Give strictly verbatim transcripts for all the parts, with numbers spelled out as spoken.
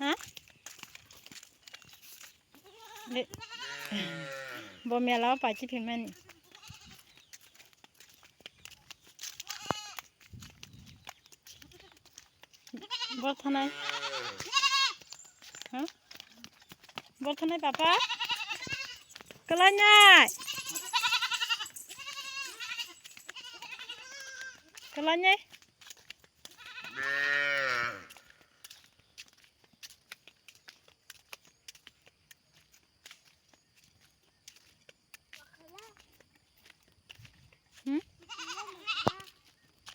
Ha? Bo mela o pachi phimani. Bor thanai. Ha? Bor thanai papa? Kalainai. Kalainai. Hmm?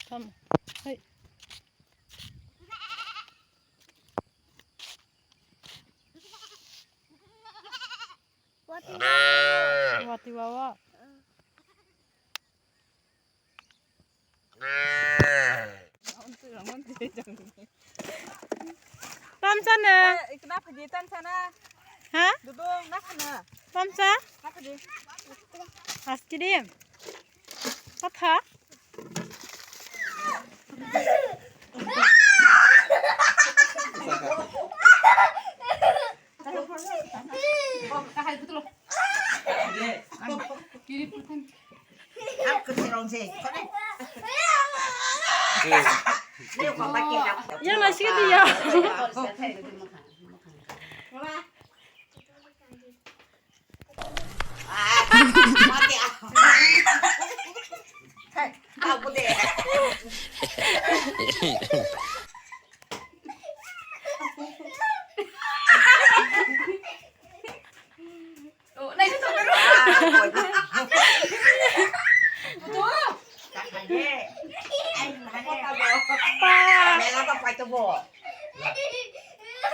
Tama. Hai. Wati wawa. Tamsa na. Ikna phaji tamsa na. Ha? Dudung na khana. Tamsa? Na phaji. Askirim. Patha? Yang nasi dia.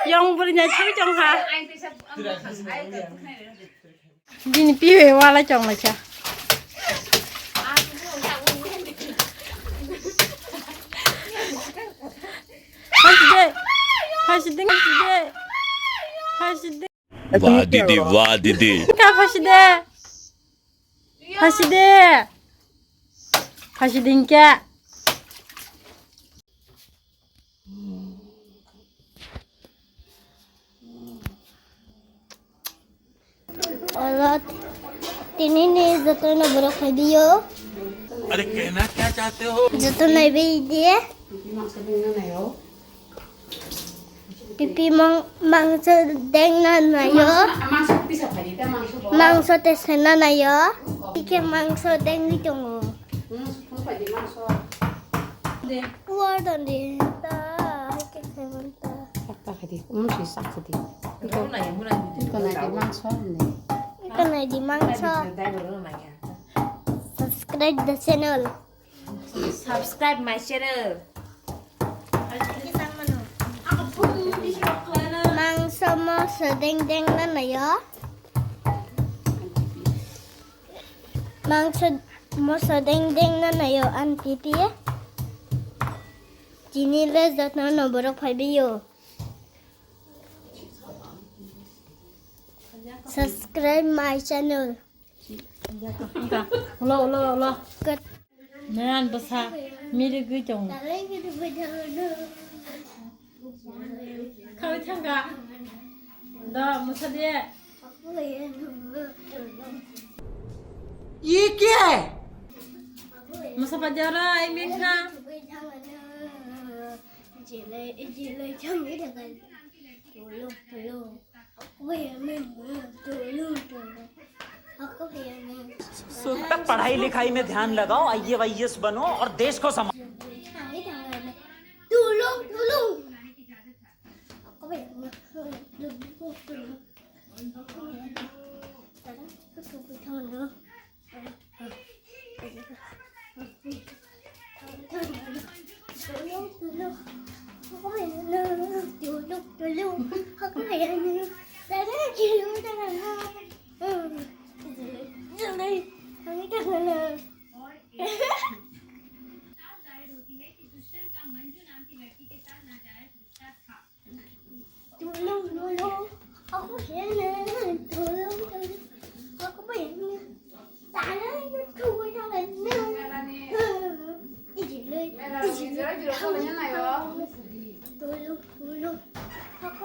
Yang beri nyai chui chong ha. Bini piwe wala chong la cha. Phasi de. Phasi de. Phasi de. Phasi de. Wah, didi, wah, didi. Ka phasi de. Phasi de. Phasi de ka. Olo, tini ni joto no borok phai di o. अरे कहना क्या चाहते हो? Joto nai bai di. Pipi mang-, mangso deng na nayo. Mangso te sena nayo. Ike mangso deng ni tongo. Uar dan di ta, ike seven ta. Sakta khai di, um, si sak khai di. Iko nai di mangso ni. Iko nai di mangso. Subscribe the channel. Subscribe my channel. Mangso moso deng deng na nayo. Mangso moso deng deng na nayo an pipi. Chini le jotno no borok phai biyo. Subscribe my channel. Ulo, ulo, ulo. Nan bwsa mirigwi tongo. Khawi thangkha. Do, mwsa de. Ye kya hai? Mwsa pa jara, ai mengkha. सुन, पढ़ाई लिखाई में ध्यान लगाओ, आईएएस बनो और देश को संभालो। Tulung, tulung. Ako yan eh. Tulung, tulung. Ako ba yan eh? Sana yung tuwi na lang na. Ijilay, ijilay. Tulung, tulung. Ako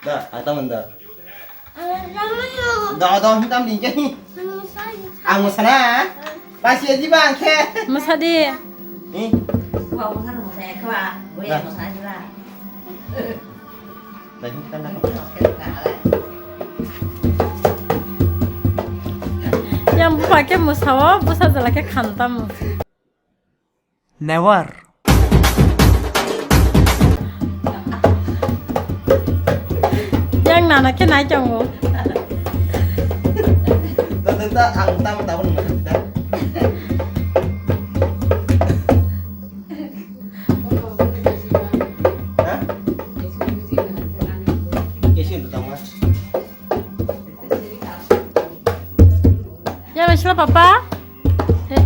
Da, ang tamo da. Da, da, ang tam ding ke ni. Ang mo sana. Ba si di ba ang ke. Mo sa di. Ni. Wa mo sana mo sa ke wa. Bo ya mo sa di ba. Da, ni tan da. Yang bupa ke mo sa wa, bo sa jala ke khan tamo. Never. Yang nana ke nai chongo. Ta, ta, ta, ang tam, tam, tam, tam. Ha? Kesi itu tama. Ya, Bashla papa. Eh,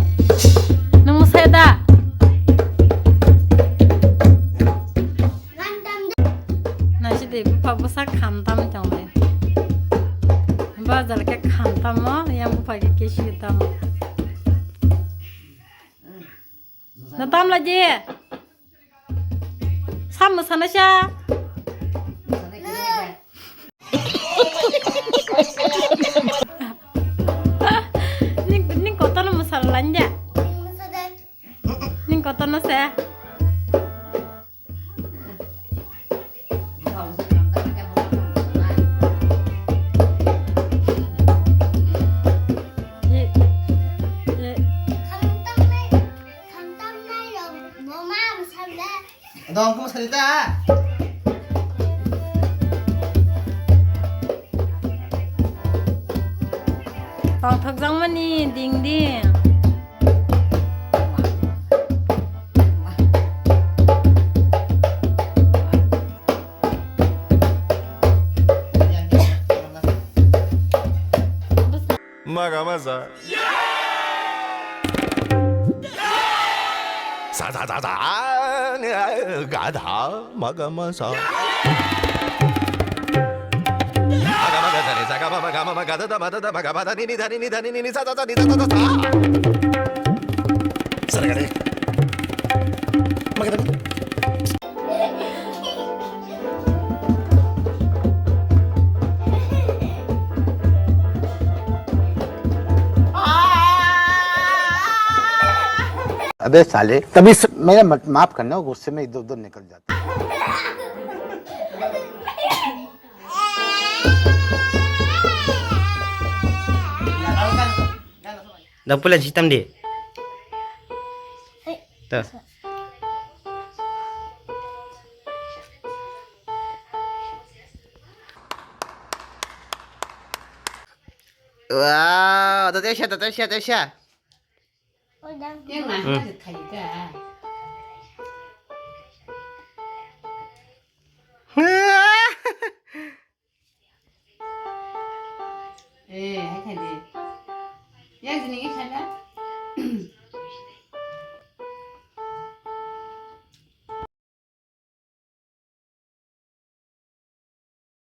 nung saya da. Nasi de bupa busa khantam chong de. Bazar ke khantam mo, yang bupa ke kesi tam. Na tam la je. Sam mo sana sha. Ning, ning kotor mo sal lanja. Ning kotor no se. Ye, ye. Dong, kung salita. Tongthokjakmani ding ding. Maga maza. Sa, sa, sa, sa, gadha, maga maza. Maga maga sa re sa ga ma ma ga ma ma ga da da ma da da ma ga ma da ni ni da ni ni da ni ni ni sa sa sa ni sa sa sa sa. Sa re ga re. Maga da ni. अबे साले, तभी स-, मेरा मत-, माफ करना, गुस्से में इधर उधर निकल जाता। Dang pulan sitam di. To. Wow, to tesha, to tesha, tesha. Yang nang Hmm. Ka khai ka. Eh, hai khai di. Yang sini khai da.